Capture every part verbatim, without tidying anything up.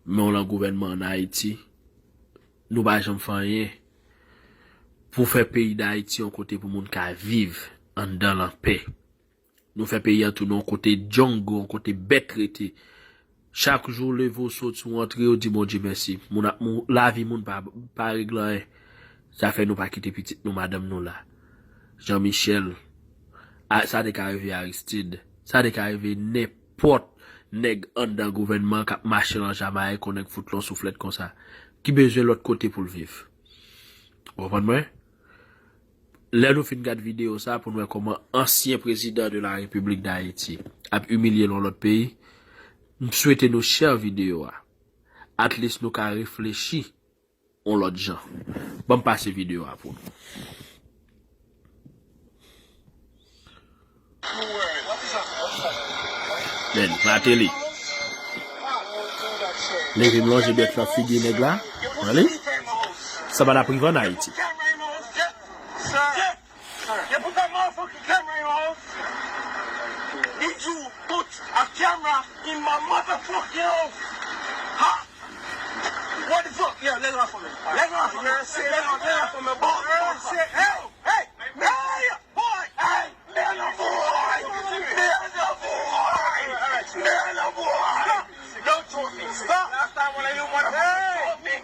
Men w lan gouvènman ann Ayiti, nou pa janm fè anyen pou fè peyi Dayiti yon kote pou moun ka viv anndan l anpè. Nou fè peyi a tounen yon kote django, yon kote bèt rete. Chak jou w leve w soti w antre, w di Bondye mèsi. Moun ap mou, lavi moun pa, pa regle anyen. Sa fè nou pa kite pitit nou, madanm nou la. Jean Michel, a, sa te ka rive Aristide, sa te ka rive nenpòt nèg anndan gouvènman k ap mache lan Jamayik, yon nèg fout l yon souflèt konsa, ki bezwen lòt kote pou l viv. Ou konprann mwen? Lè nou fin gad videyo sa, pou n wè kòman ansyen prezidan de la Repiblik Dayiti ap imilye l yon lòt peyi, m swete nou share videyo a. At least nou ka reflechi yon lòt jan. Ban m pase videyo a pou nou. Men, Martelly. Leve m lonje bèt lan figi nèg la. Wè li? Sa pa la prive ann Ayiti. Sir, you put that motherfucking camera in your house? Did you put a camera in my motherfucking house? Huh? What the fuck? Yeah, let it off of me. Let it off of me. Let it off, let it off of me. Boy, boy, boy. Hey, hey, hey, boy, hey, man, boy, man, boy, man, boy. Don't choke me. Stop. Last time one of you motherfuckers choke me.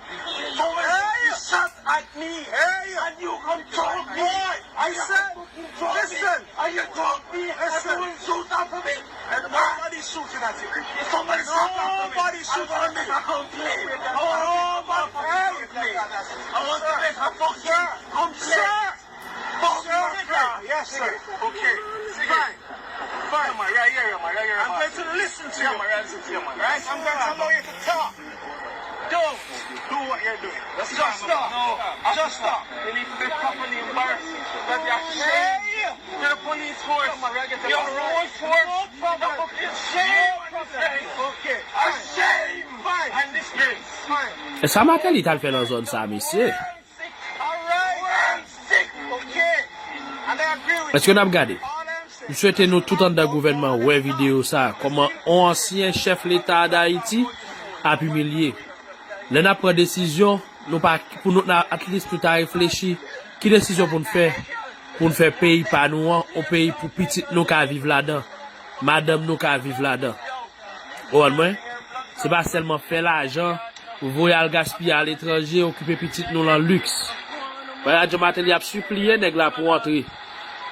Somebody shot at me. Hey. And you come choke me. I said, listen. And you choke me. Listen. And you shoot after me. And nobody shooting at you. Somebody shot after me. Nobody shooting at me. I want to make a complaint. I want to make a fucking complaint. Sir. Fuck you, sir. Yes, sir. Okay. Fine. Fine. Yeah, man, yeah, yeah, yeah, man, yeah, yeah, man. I'm going to listen to you. Yeah, man, yeah, listen to you, man. Right? I'm going to allow you to talk. Don't do what you're doing. Just stop. No. Just stop. You need to be properly embarrassed. That you're ashamed to the police force. You're a whole force. No problem. You're fucking ashamed. Okay. Ashamed. Fine. And disgrace. Fine. E sa Martelly t al fè nan zòn sa, mesye? Èske n ap gade? M swete nou tout anndan gouvènman wè videyo sa, kòman on ansyen chèf leta a Dayiti ap imilye. Lè n ap pran desizyon, nou pa, pou nou, na, at least nou ta reflechi, ki desizyon pou n fè, pou n fè peyi pa nou an, on peyi pou pitit nou ka viv ladan, madanm nou ka viv ladan. Ou konprann mwen? Se pa sèlman fè lajan, voye al gaspiye aletranje, okipe pitit nou lan liks. Wè la, Jan Martelly ap sipliye nèg la pou antre.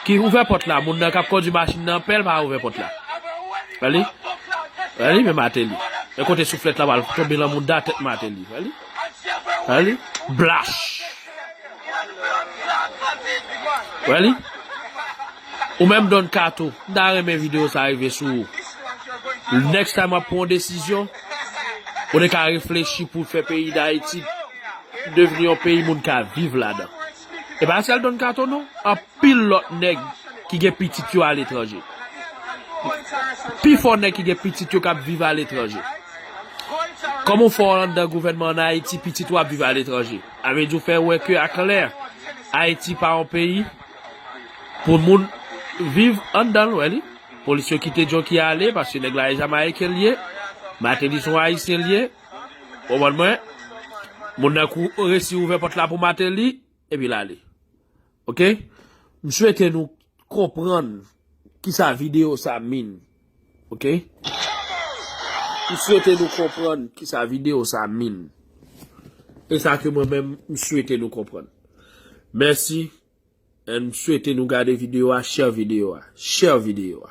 Ki ouvè pòt la, moun nan k ap kondui machin nan pè l pa ouvè pòt la. Wè li? Wè li, men Martelly. Men kote souflèt la pral tonbe lan mouda tèt Martelly. Wè li? Wè li? Blach! Wè li? Ou menm Don Kato, m ta renmen videyo sa rive sou ou. Next time w ap pran yon desizyon, ou te ka reflechi pou fè peyi Dayiti devni yon peyi moun ka viv ladan. E pa sèl Don Kato non, anpil lòt nèg ki gen pitit yo aletranje. Pifò nèg ki gen pitit yo k ap viv aletranje. Kòman w fè w anndan gouvènman ann Ayiti, pitit ou ap viv aletranje? A vle di w fè wè ke aklè, Ayiti pa yon peyi pou moun viv anndan l, wè li. Polis yo kite John Key ale, paske nèg la e Jamayiken l ye. Martelly se yon Ayisyen l ye. Ou konprann mwen? Moun nan kou resi ouvè pòt la pou Martelly, epi l ale. Oke? M swete nou konprann kisa videyo sa mean. Oke? M swete nou konprann kisa videyo sa mean. E sa ke mwen menm, m swete nou konprann. Mèsi. And m swete nou gade videyo a, share videyo a. Share videyo a.